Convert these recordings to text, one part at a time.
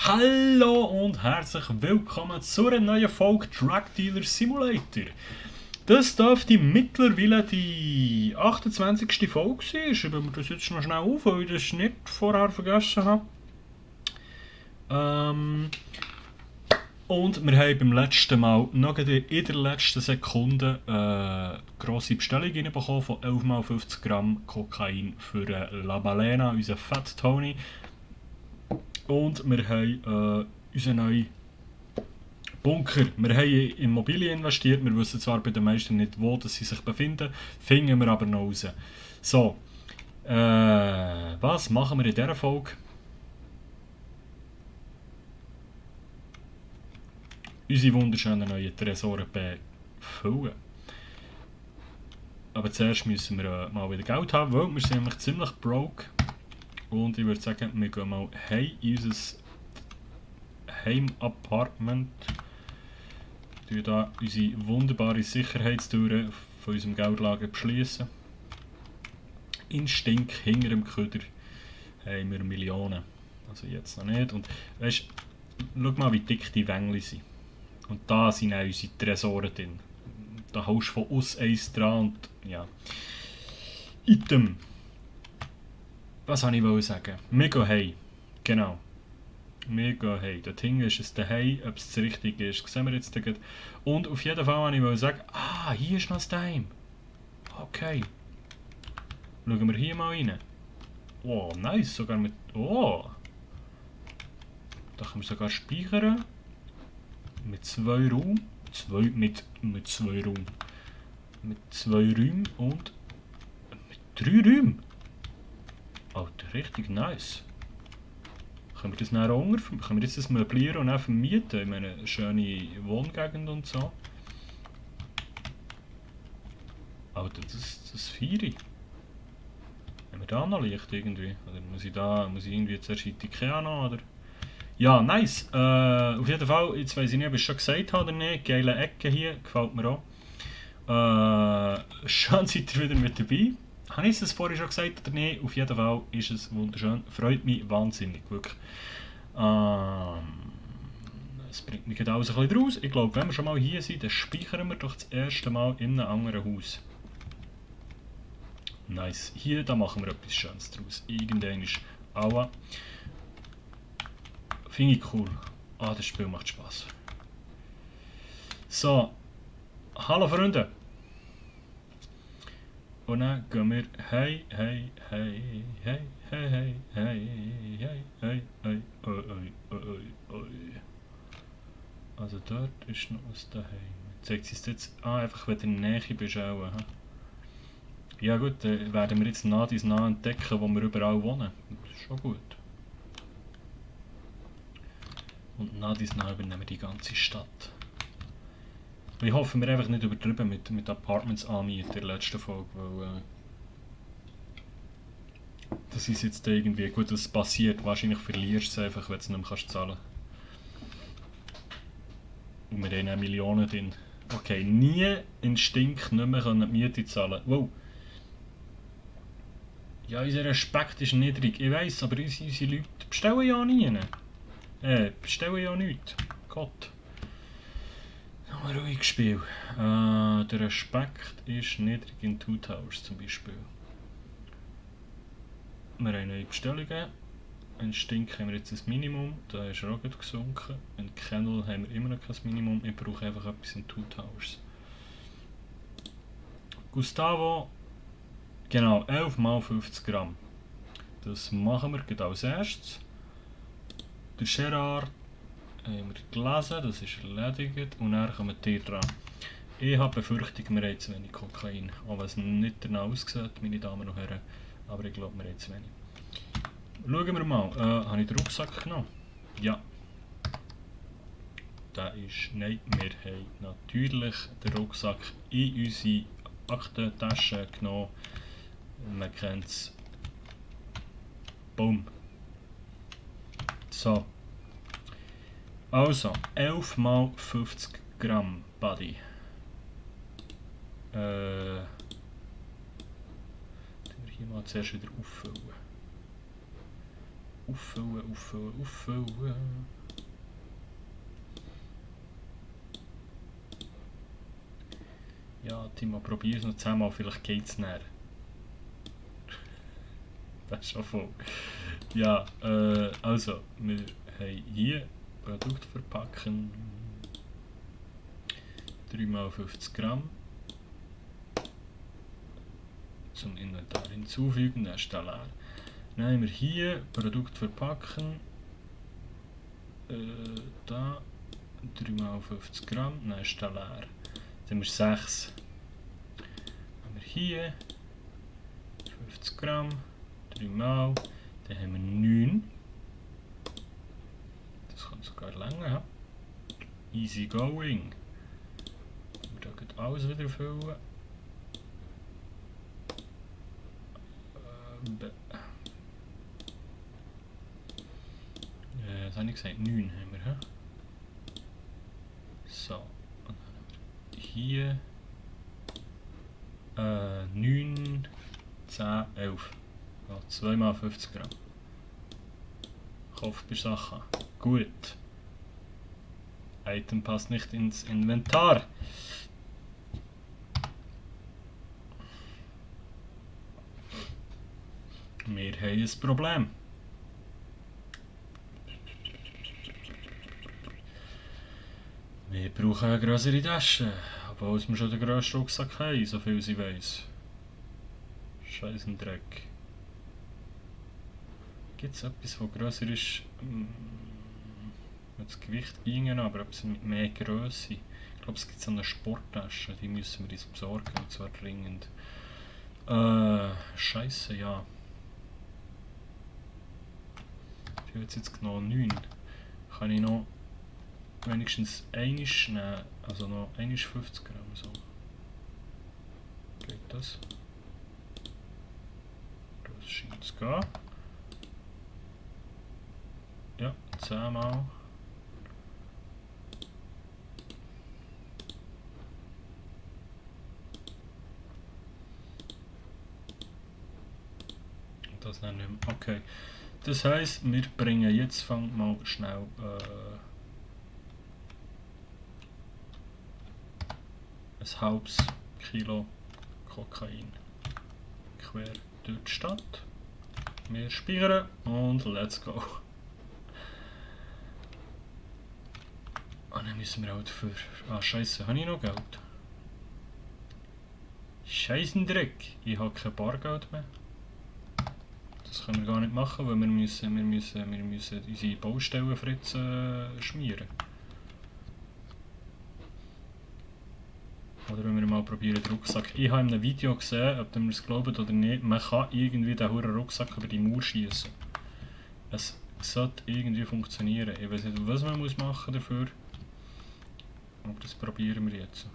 Hallo und herzlich willkommen zu einer neuen Folge Drug Dealer Simulator. Das dürfte mittlerweile die 28. Folge sein. Ich schreibe mir das jetzt noch schnell auf, weil ich das nicht vorher vergessen habe. Und wir haben beim letzten Mal noch in der letzten Sekunde eine grosse Bestellung reinbekommen von 11 mal 50 Gramm Kokain für La Balena, unseren Fat Tony. Und wir haben unseren neuen Bunker. Wir haben in Immobilien investiert. Wir wissen zwar bei den meisten nicht, wo dass sie sich befinden, finden wir aber noch raus. So, was machen wir in dieser Folge? Unsere wunderschönen neuen Tresore befüllen. Aber zuerst müssen wir mal wieder Geld haben, weil wir sind nämlich ziemlich broke. Und ich würde sagen, wir gehen mal heim in unser Heim-Apartment. Wir hier unsere wunderbare Sicherheitstüre von unserem Geldlager beschließen. Instinkt hinter dem Köder haben wir Millionen. Also jetzt noch nicht. Und weißt, schau mal, wie dick die Wängli sind. Und da sind auch unsere Tresore drin. Da haust du von uns eins dran und ja. Item. Was wollte ich sagen? Wir gehen heim. Genau. Wir gehen heim. Dort hinten ist es daheim. Ob es das Richtige ist, sehen wir jetzt gleich. Und auf jeden Fall wollte ich sagen, hier ist noch das Daheim. Okay. Schauen wir hier mal rein. Oh, nice. Sogar mit... Oh. Da können wir sogar speichern. Mit 2 Raum. Mit 2 Raum. Mit 2 Räumen und... Mit 3 Räumen. Alter, richtig nice. Können wir das nachher können wir das möblieren und auch vermieten? Ich meine, schöne Wohngegend und so. Alter, das feiere ich. Haben wir da noch Licht irgendwie? Oder muss ich irgendwie zuerst in die Ikea noch, oder? Ja, nice. Auf jeden Fall, jetzt weiss ich nicht, ob ich es schon gesagt habe oder nicht. Geile Ecke hier, gefällt mir auch. Schön seid ihr wieder mit dabei. Habe ich es vorher schon gesagt oder nicht? Auf jeden Fall ist es wunderschön. Freut mich wahnsinnig, wirklich. Es bringt mich gerade alles ein bisschen raus. Ich glaube, wenn wir schon mal hier sind, dann speichern wir doch das erste Mal in einem anderen Haus. Nice. Hier, da machen wir etwas Schönes draus. Irgendwann ist Aua. Finde ich cool. Das Spiel macht Spaß. So. Hallo Freunde. Und dann gehen wir hey. Also dort ist noch was daheim. Zeigt es jetzt einfach, wenn du in der Nähe bist auch. Ja gut, dann werden wir jetzt nah entdecken, wo wir überall wohnen. Das ist schon gut. Und nah übernehmen wir die ganze Stadt. Ich hoffe, wir einfach nicht übertrieben mit Apartments anmieten in der letzten Folge, weil das ist jetzt irgendwie gut, was passiert. Wahrscheinlich verlierst du es einfach, wenn du es nicht mehr zahlen kannst. Und wir haben auch Millionen drin. Okay, nie Instinkt nicht mehr die Miete zahlen. Wow. Ja, unser Respekt ist niedrig. Ich weiss, aber unsere Leute bestellen ja nie. Bestellen ja nichts. Gott. Ein ruhiges Spiel. Der Respekt ist niedrig in Two Towers zum Beispiel. Wir haben neue Bestellungen. Instinkt haben wir jetzt ein Minimum, da ist er auch gut gesunken. In Kennel haben wir immer noch kein Minimum, ich brauche einfach etwas in Two Towers. Gustavo, genau, 11 mal 50 Gramm. Das machen wir gleich als erstes. Der Gerard haben wir gelesen, das ist erledigt und dann kommen die dran. Ich habe Befürchtung, wir haben zu wenig Kokain, auch wenn es nicht danach aussieht, meine Damen und Herren, aber ich glaube, wir haben zu wenig. Schauen wir mal, habe ich den Rucksack genommen? Ja. Da ist, nein, wir haben natürlich den Rucksack in unsere Aktentasche genommen. Man kennt es. Boom. So. Also, 11 mal 50 Gramm Buddy. Wir hier mal zuerst wieder auffüllen. auffüllen. Ja, Timo, probier es noch 10 Mal, vielleicht geht es näher. Das ist schon voll. Ja, also, wir haben hier Produkt verpacken. 3x50 Gramm. Zum Inventar hinzufügen, dann ist der leer. Dann haben wir hier Produkt verpacken. Da 3x50 Gramm, dann ist der leer. Dann haben wir 6. Dann haben wir hier 50 Gramm, 3 Mal, dann haben wir 9. Das kann sogar länger haben. Easy going. Wir können alles wieder füllen. Was habe ich gesagt? 9 haben wir. He? So, und dann haben wir hier 9, 10, 11. Ja, 2x50 Gramm. Kopf bei Sachen. Gut. Item passt nicht ins Inventar. Wir haben ein Problem. Wir brauchen eine größere Tasche, obwohl wir schon den grössten Rucksack haben, so viel ich weiss. Scheiß ein Dreck. Gibt es etwas, das grösser ist? Das Gewicht ginge, aber etwas mit mehr Größe. Ich glaube, es gibt so eine Sporttasche, die müssen wir uns besorgen, und zwar dringend. Scheiße, ja. Ich habe jetzt genau 9. Kann ich noch wenigstens einiges nehmen, also noch 50 Gramm so. Geht das? Das scheint zu gehen. Ja, 10 Mal. Das nehmen wir. Okay. Das heisst, wir bringen jetzt mal schnell ein halbes Kilo Kokain quer durch die Stadt. Wir speichern und let's go. Dann müssen wir halt für... Ah, Scheiße, habe ich noch Geld? Scheissendreck, ich habe kein Bargeld mehr. Das können wir gar nicht machen, weil wir müssen unsere Baustellenfritzen schmieren. Oder wenn wir mal probieren, den Rucksack. Ich habe in einem Video gesehen, ob ihr mir es glaubt oder nicht, man kann irgendwie den huren Rucksack über die Mauer schießen. Es sollte irgendwie funktionieren. Ich weiß nicht, was man machen dafür. Aber das probieren wir jetzt.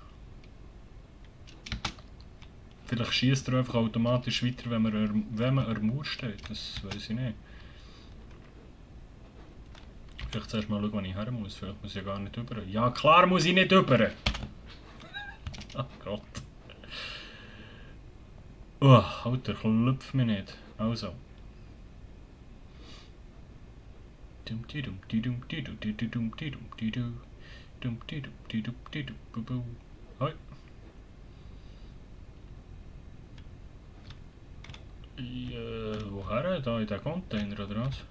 Vielleicht schießt er einfach automatisch weiter, wenn man an der Mauer steht. Das weiß ich nicht. Vielleicht zuerst mal schauen, wo ich her muss. Vielleicht muss ich ja gar nicht rüber. Ja, klar muss ich nicht rüber! Ach Gott. Oh, Alter, klopf mich nicht. Also. Hoi. Woher? Da in den Container oder was?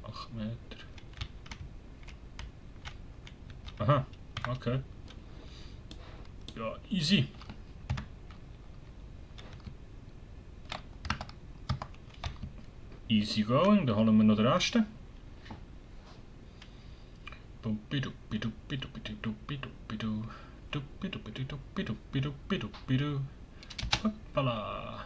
8 Meter. Aha, okay. Ja, easy. Easy going, dann holen wir noch den Rest. Hoppala.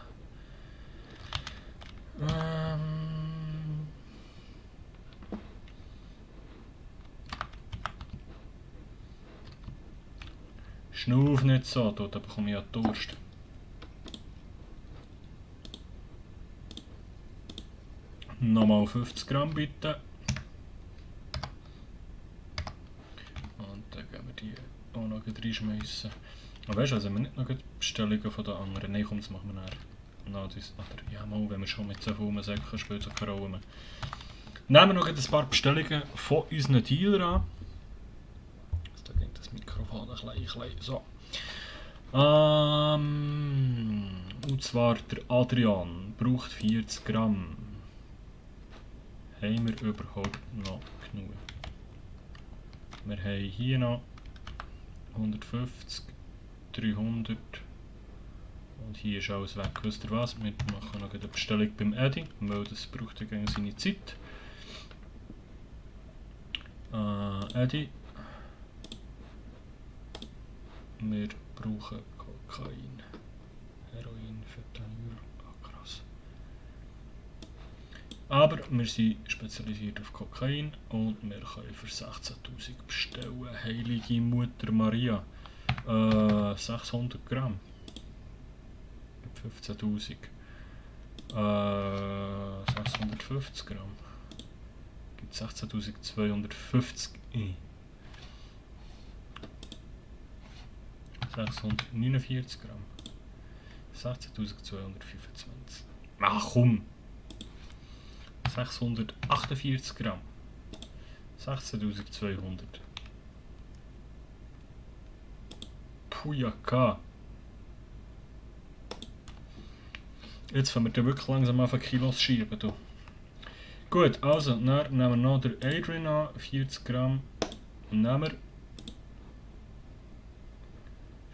Schnuff nicht so, da bekomme ich ja Durst. Nochmal 50 Gramm bitte. Und dann gehen wir die auch noch reinschmeißen. Aber weißt du, also wir nicht noch Bestellungen von den anderen. Nein, komm, das machen wir nachher. No, das, oder, ja, mal, wenn wir schon mit so vielen Säcken spielen, so keine Rolle mehr. Nehmen wir noch ein paar Bestellungen von unseren Dealern an. Da geht das Mikrofon ein bisschen. So. Und zwar der Adrian braucht 40 Gramm. Haben wir überhaupt noch genug? Wir haben hier noch 150, 300 und hier ist alles weg. Wisst ihr was? Wir machen noch eine Bestellung beim Eddie, weil das braucht ja gegen seine Zeit. Eddie, wir brauchen Kokain, Heroin, Fentanyl, krass. Aber wir sind spezialisiert auf Kokain und wir können für 16'000 bestellen. Heilige Mutter Maria, 600 Gramm, 15'000, 650 Gramm, gibt 16'250 649 Gramm, 16'225. Ach komm! 648 Gramm, 16'200. Pujaka! Jetzt fangen wir wirklich langsam auf Kilos schieben. Du. Gut, also, dann nehmen wir noch den Adrian an, 40 Gramm. Nehmen wir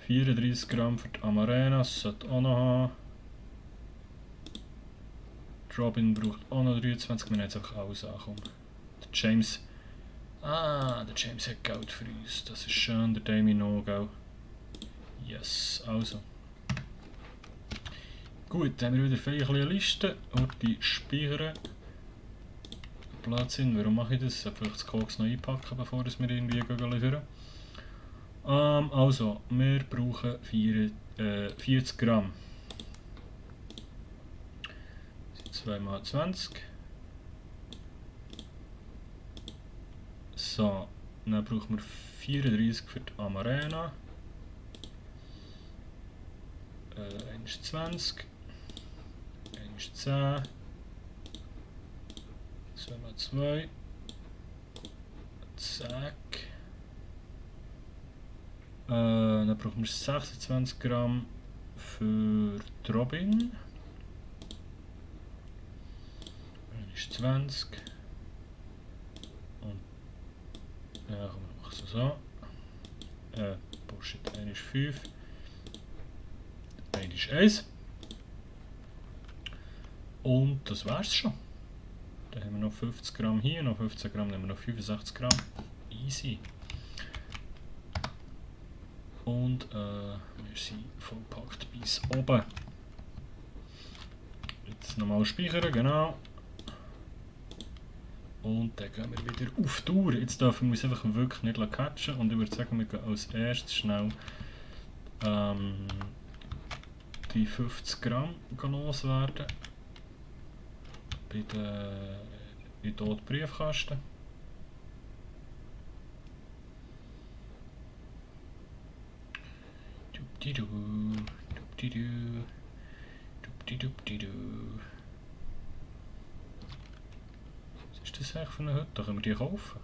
34 Gramm für die Amarena, das sollte auch noch haben. Robin braucht auch noch 23, wir haben jetzt einfach alles angekommen. Der James. Der James hat Geld für uns, das ist schön, der Damien noch, gell? Yes, also. Gut, dann haben wir wieder eine Liste und die speichern. Platz in, warum mache ich das? Ich sollte vielleicht das Koks noch einpacken, bevor wir irgendwie liefern. Also, wir brauchen 40 Gramm. 2 mal 20. So, dann brauchen wir 34 für die Amarena. 1 20. 1 10. 2 mal 2. Zack. Dann brauchen wir 26 Gramm für die Robin. 20 und ja, komm, wir machen es so. Bullshit, 1 ist 5, 1 ist 1 und das war's schon. Dann haben wir noch 50 Gramm hier, noch 15 Gramm, dann haben wir noch 65 Gramm. Easy. Und wir sind vollpackt bis oben. Jetzt nochmal speichern, genau. Und dann gehen wir wieder auf Tour. Jetzt dürfen wir uns einfach wirklich nicht catchen. Und ich würde sagen, wir gehen als erstes schnell die 50 Gramm loswerden. Bei den Briefkasten. Dubdidu, dubdidu, dubdidubdidu. Was ist das eigentlich für eine Hütte? Können wir die kaufen?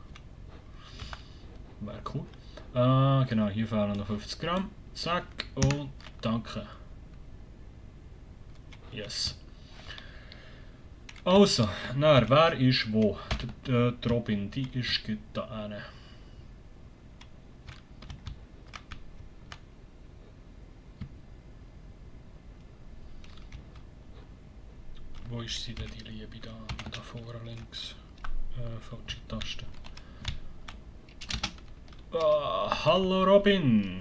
Wäre cool. Genau, hier fehlen noch 50 Gramm. Zack und danke. Yes. Also, na, wer ist wo? Die Robin, die ist da hinten. Wo ist sie denn, die liebe Dame? Da vorne links. Falsche Taste. Hallo Robin!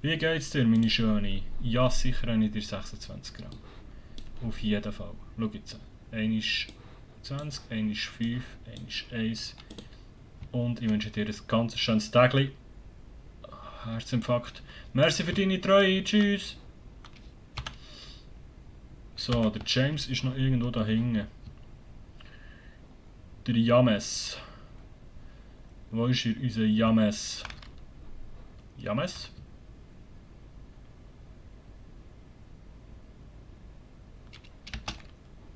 Wie geht's dir, meine Schöne? Ja, sicher habe ich dir 26 Gramm. Auf jeden Fall. Schau jetzt. 1 ist 20, 1 ist 5, 1 ist 1. Und ich wünsche dir ein ganz schönes Tagli. Herzinfarkt. Merci für deine Treue. Tschüss. So, der James ist noch irgendwo da hinten. Der James. Wo ist hier unser James? James?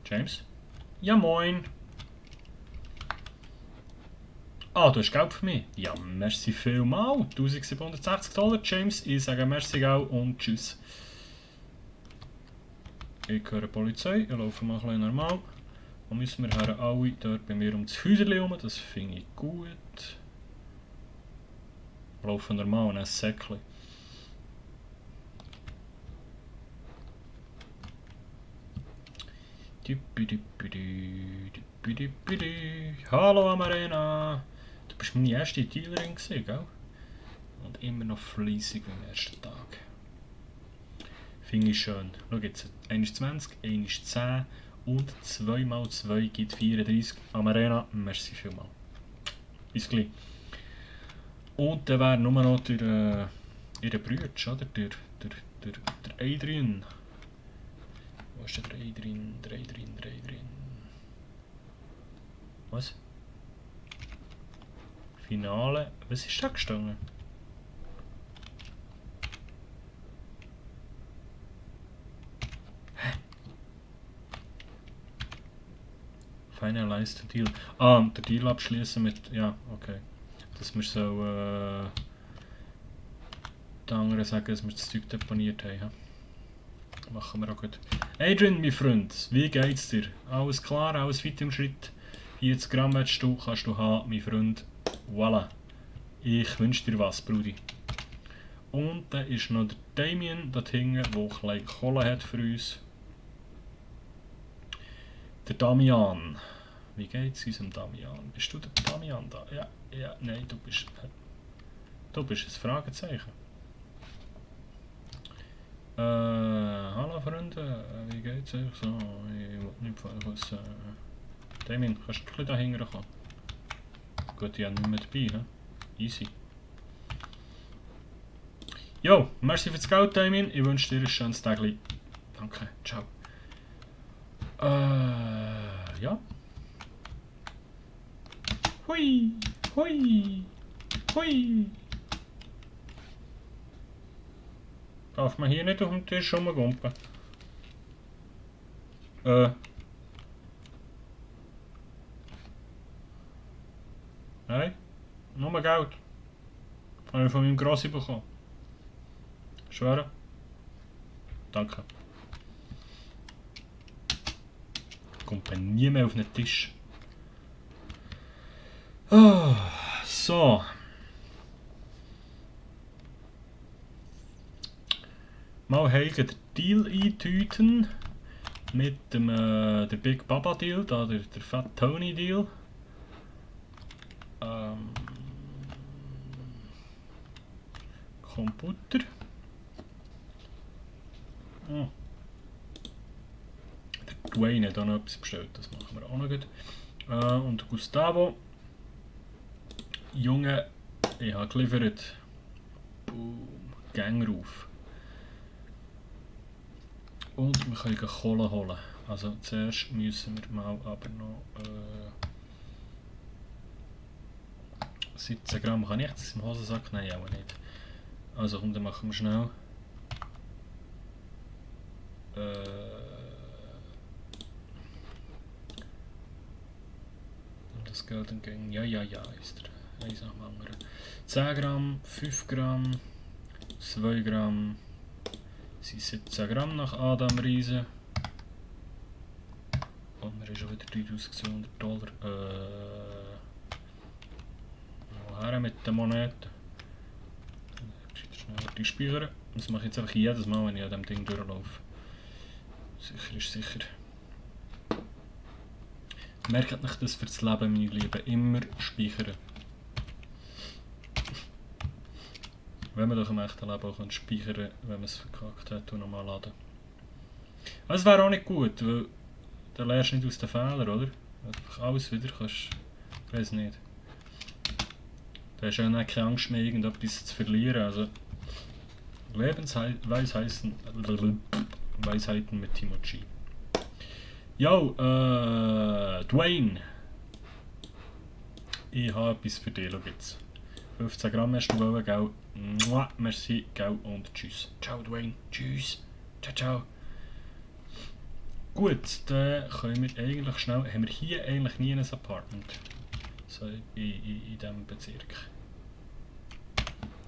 James? Ja, moin. Ah, du hast Geld für mich? Ja, merci vielmal. 1760 $, James. Ich sage merci auch und tschüss. Ich höre die Polizei, ich laufe mal ein bisschen normal. Und müssen wir her alle dort bei mir um das Häuschen herum, das finde ich gut. Wir laufen normal und ein Säckchen. Hallo Amarena! Du bist meine erste Dealerin gewesen, gell? Und immer noch fleissig wie am ersten Tag. Finde ich schön. Schau jetzt, 1 ist 20, 1 ist 10 und 2 mal 2 gibt 34. Amarena, merci vielmals. Bis gleich. Und dann wäre nur noch der ihre Brüder, oder? Der Adrian. Wo ist der Adrian? Der Adrian. Was? Finale. Was ist da gestanden? Hä? Finalize the Deal. Ah, den Deal abschließen mit. Ja, okay. Dass wir so. Die anderen sagen, dass wir das Zeug deponiert haben. Machen wir auch gut. Adrian, mein Freund, wie geht's dir? Alles klar, alles weit im Schritt. 40 Gramm kannst du haben, mein Freund. Voilà. Ich wünsche dir was, Brudi. Und dann ist noch der Damien dort hinten, der ein bisschen Kohle hat für uns. Der Damian. Wie geht's unserem Damian? Bist du der Damian da? Ja, nein, du bist ein Fragezeichen. Hallo Freunde, wie geht's euch so? Ich will nicht von euch was. Damien, kannst du ein bisschen da hinten kommen? Gut, ich habe nicht mehr dabei, he? Easy. Jo, merci für das Geld, Damien. Ich wünsche dir ein schönes Tag. Danke, ciao. Ja. Hui, hui, hui. Darf man hier nicht auf dem Tisch rumgumpen? Nein, nur Geld. Habe ich von meinem Grossi bekommen. Schwöre? Danke. Kommt man nie mehr auf den Tisch. Oh, so. Mal heigen den Deal eintüten. Mit dem der Big Baba Deal, da der Fat Tony Deal. Computer. Oh. Der Dwayne hat auch noch etwas bestellt, das machen wir auch noch gut. Und Gustavo. Junge, ich habe geliefert. Boom. Gangruf. Und wir können Kohle holen. Also zuerst müssen wir mal aber noch 17 Gramm. Kann ich das im Hosensack? Nein, auch nicht. Also komm, dann machen wir schnell. Das Geld entgegen. Ja, ist er. Eins nach dem anderen. 10 Gramm, 5 Gramm, 2 Gramm. sind 17 Gramm nach Adam Riese. Und wir haben schon wieder 3200 $. Woher mit den Moneten? Schnell die speichern. Das mache ich jetzt einfach jedes Mal, wenn ich an diesem Ding durchlaufe. Sicher ist sicher. Merkt nicht das für das Leben, meine Lieben. Immer speichern. Wenn man doch im echten Leben auch speichern kann, wenn man es verkackt hat und nochmal laden. Das wäre auch nicht gut, weil dann lernst du nicht aus den Fehlern, oder? Wenn du einfach alles wieder kannst. Ich weiß nicht. Da hast du ja keine Angst mehr, irgendetwas zu verlieren. Also Lebensweisheiten mit Timochi. Jo, Dwayne. Ich habe etwas für dich, schau jetzt. 15 Gramm hast du wollen, gell? Mua, merci, gell? Und tschüss. Ciao, Dwayne. Tschüss. Ciao, ciao. Gut, dann können wir eigentlich schnell... Haben wir hier eigentlich nie ein Apartment? So in diesem Bezirk.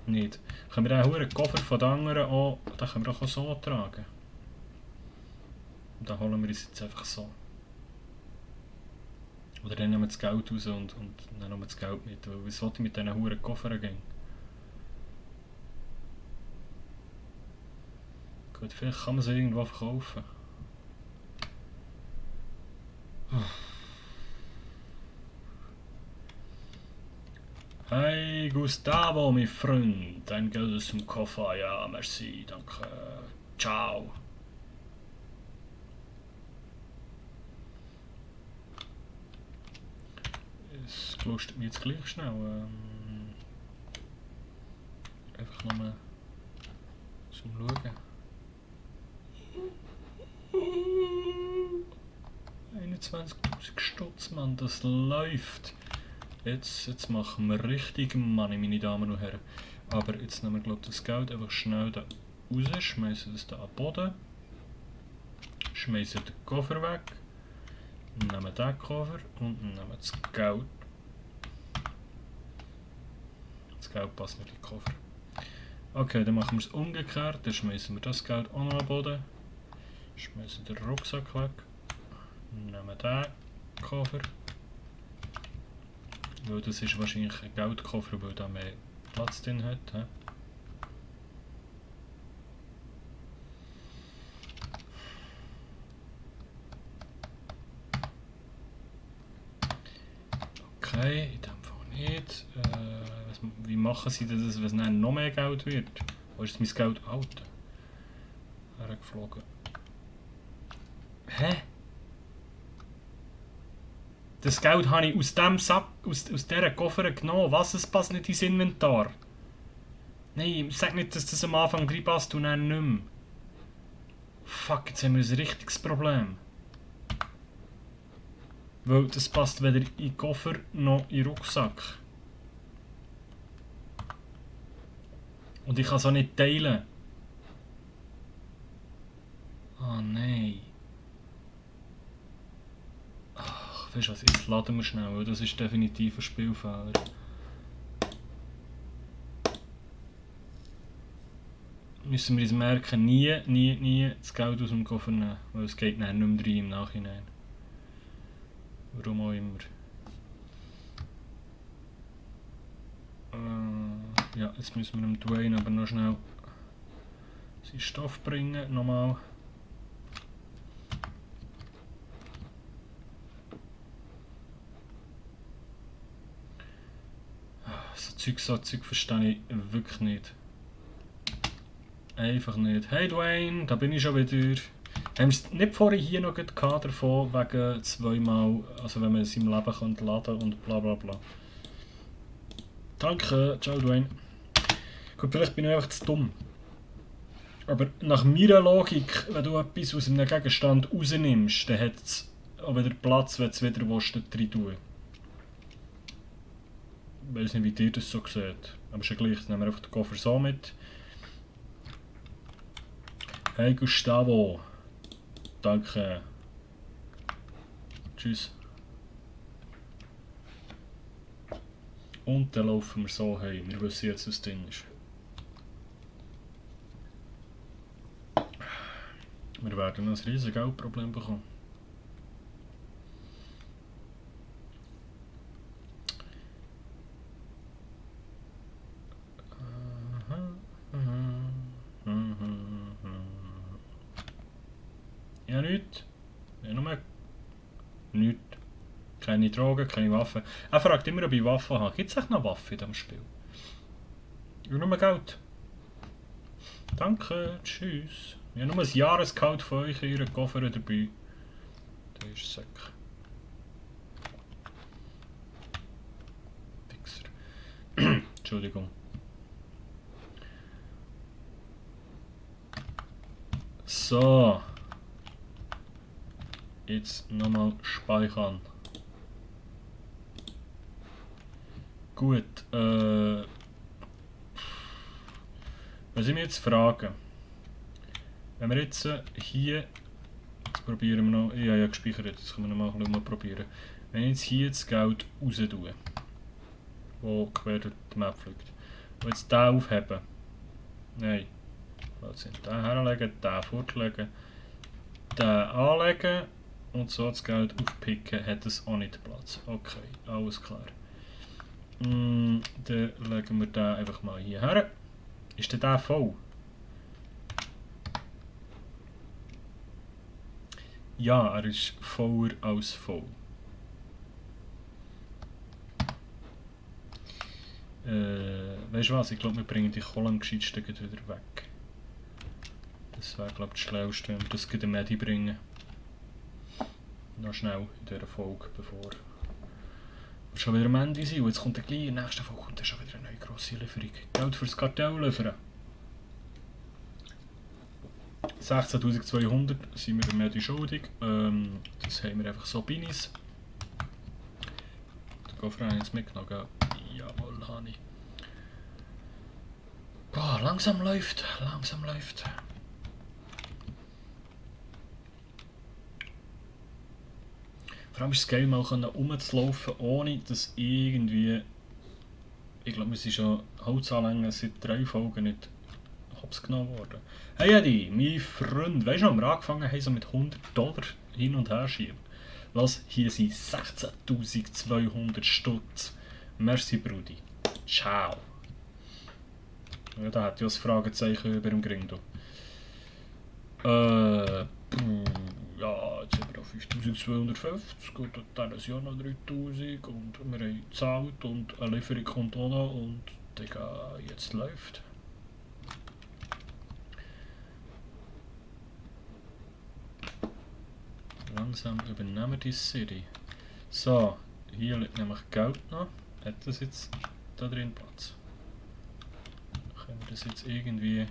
Nicht. Können wir den hohen Koffer von den anderen auch... Den können wir auch so tragen. Und dann holen wir uns jetzt einfach so. Oder dann nehmen wir das Geld raus und dann nehmen wir das Geld mit. Weil was wollte ich mit diesen hohen Koffern gehen? Gut, vielleicht kann man sie irgendwo verkaufen. Hey Gustavo, mein Freund, dein Geld ist im Koffer, ja, merci, danke, ciao. Es lustet mich jetzt gleich schnell. Einfach nochmal zum Schauen. 21.000 Stutz, Mann, das läuft. Jetzt machen wir richtig Money, meine Damen und Herren. Aber jetzt nehmen wir, glaube ich, das Geld einfach schnell da raus, schmeißen das da an den Boden, schmeißen den Koffer weg, nehmen den Koffer und nehmen das Geld. Das Geld passt nicht in den Koffer. Okay, dann machen wir es umgekehrt, dann schmeißen wir das Geld auch noch an den Boden, schmeißen den Rucksack weg, nehmen den Koffer. Weil das ist wahrscheinlich ein Geldkoffer, weil da mehr Platz drin hat. He? Okay, in dem Fall nicht. Wie machen sie das, wenn es dann noch mehr Geld wird? Wo ist mein Geld? Alter. Hergeflogen. Hä? Das Geld habe ich aus dem Sack, aus dieser Koffer genommen. Was, es passt nicht ins Inventar? Nein, sag nicht, dass das am Anfang reinpasst und dann nicht mehr. Fuck, jetzt haben wir ein richtiges Problem. Weil das passt weder in den Koffer noch in den Rucksack. Und ich kann es auch nicht teilen. Oh nein. Ach, weißt du was, jetzt laden wir schnell, weil das ist definitiv ein Spielfehler. Müssen wir uns merken, nie das Geld aus dem Koffer nehmen, weil es geht dann nicht mehr rein im Nachhinein. Warum auch immer. Ja, jetzt müssen wir dem Dwayne aber noch schnell seinen Stoff bringen, nochmal. So Zeug verstehe ich wirklich nicht. Einfach nicht. Hey Dwayne, da bin ich schon wieder. Haben wir nicht vorhin hier noch gehabt davon, wegen zweimal, also wenn man es im Leben könnte laden und bla bla bla. Danke, ciao Dwayne. Gut, vielleicht bin ich einfach zu dumm. Aber nach meiner Logik, wenn du etwas aus einem Gegenstand rausnimmst, dann hat es auch wieder Platz, wenn du es wieder rein tun. Ich weiß nicht, wie ihr das so seht. Aber ist ja gleich, jetzt nehmen wir einfach den Koffer so mit. Hey Gustavo. Danke. Tschüss. Und dann laufen wir so heim. Wir wissen jetzt, was drin ist. Wir werden ein riesiges Geldproblem bekommen. Ja, nichts. Ja, nur nichts. Keine Drogen, keine Waffen. Er fragt immer, ob ich Waffen habe. Gibt es echt noch Waffen in diesem Spiel? Ja, nur Geld. Danke, tschüss. Ich habe nur ein Jahresgehalt von euch in euren Koffer dabei. Der ist Sack. Wichser. Entschuldigung. So. Jetzt nochmal speichern. Gut, was ich mich jetzt frage, wenn wir jetzt hier das probieren wir noch. Ich habe ja gespeichert, jetzt können wir noch mal ein bisschen probieren. Wenn ich jetzt hier das Geld raus tue, wo quer durch die Map fliegt, und jetzt den aufheben. Nein. Den herlegen, den fortlegen, den anlegen und so das Geld aufpicken, hat es auch nicht Platz. Okay, alles klar. Dann legen wir den einfach mal hier her. Ist denn der voll? Ja, er ist voller als voll. Weißt du was? Ich glaube, wir bringen die Kohle am gescheitsten wieder weg. Das wäre, glaube ich, das Schlauste, wenn wir das in Medi bringen. Noch schnell in dieser Folge, bevor wir schon wieder am Ende sind. Und jetzt kommt gleich in der nächsten Folge kommt schon wieder eine neue grosse Lieferung. Geld fürs Kartell liefern. 16.200 sind wir im Medi schuldig. Das haben wir einfach so bei uns. Der Koffer habe ich jetzt mitgenommen, gell? Jawohl, habe ich. Boah, langsam läuft, langsam läuft. Vor allem ist es geil, mal rumzulaufen, ohne dass irgendwie... Ich glaube, wir sind schon Holzanlängen seit 3 Folgen nicht hops genommen worden. Hey Eddie, mein Freund, weißt du, als wir angefangen haben, so mit $100 hin und her schieben. Lass, hier sind 16.200 Stutz. Merci, Brudi. Ciao. Ja, da hat ja das Fragezeichen über dem Gring. Ja, jetzt sind wir auf 5250 und dann ist ja noch 3000 und wir haben gezahlt und eine Lieferung kommt auch noch und Digga, jetzt läuft. Langsam übernehmen wir die City. So, hier liegt nämlich Geld noch. Hat das jetzt da drin Platz? Können wir das jetzt irgendwie...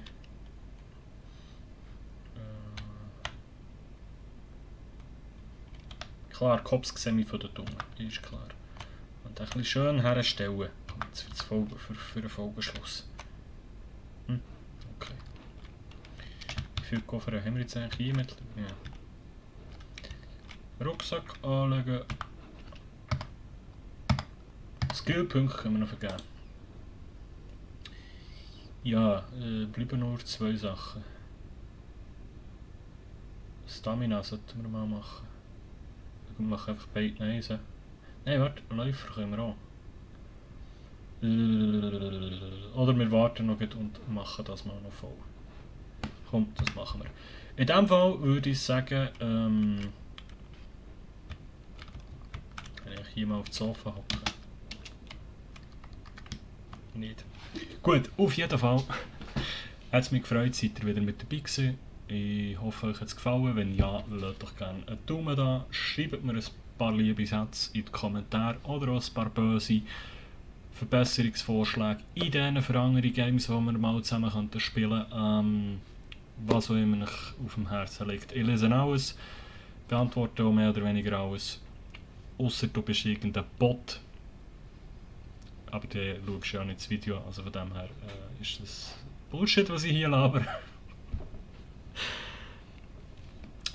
Klar, Cops sehen wir von der Dumme, ist klar. Und ein bisschen schön herstellen. Jetzt für den Folgenschluss. Okay. Wie viele Koffer haben wir jetzt eigentlich hier mit? Ja. Rucksack anlegen. Skillpunkte können wir noch vergeben. Ja, bleiben nur 2 Sachen. Stamina sollten wir mal machen. Wir machen einfach beide eins. Nein, warte, Läufer können wir auch. Oder wir warten noch und machen das mal noch voll. Komm, das machen wir. In diesem Fall würde ich sagen, kann ich hier mal auf das Sofa hocken. Nicht. Gut, auf jeden Fall hat es mich gefreut, seid ihr wieder mit dabei gewesen. Ich hoffe, euch hat es gefallen. Wenn ja, lasst doch gerne einen Daumen da. Schreibt mir ein paar liebe Sätze in die Kommentare oder auch ein paar böse Verbesserungsvorschläge in diesen für andere Games, die wir mal zusammen spielen könnten. Was auch immer euch auf dem Herzen liegt. Ich lese alles, beantworte auch mehr oder weniger alles. Ausser du bist irgendein Bot. Aber dann schaust du ja nicht das Video, also von dem her ist das Bullshit, was ich hier laber.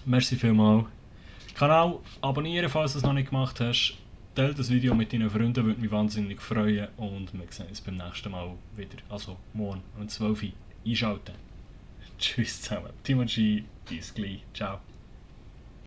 Merci vielmals. Kanal abonnieren, falls du es noch nicht gemacht hast. Teile das Video mit deinen Freunden, würde mich wahnsinnig freuen. Und wir sehen uns beim nächsten Mal wieder. Also morgen um 12 Uhr einschalten. Tschüss zusammen. Timo G, bis gleich. Ciao.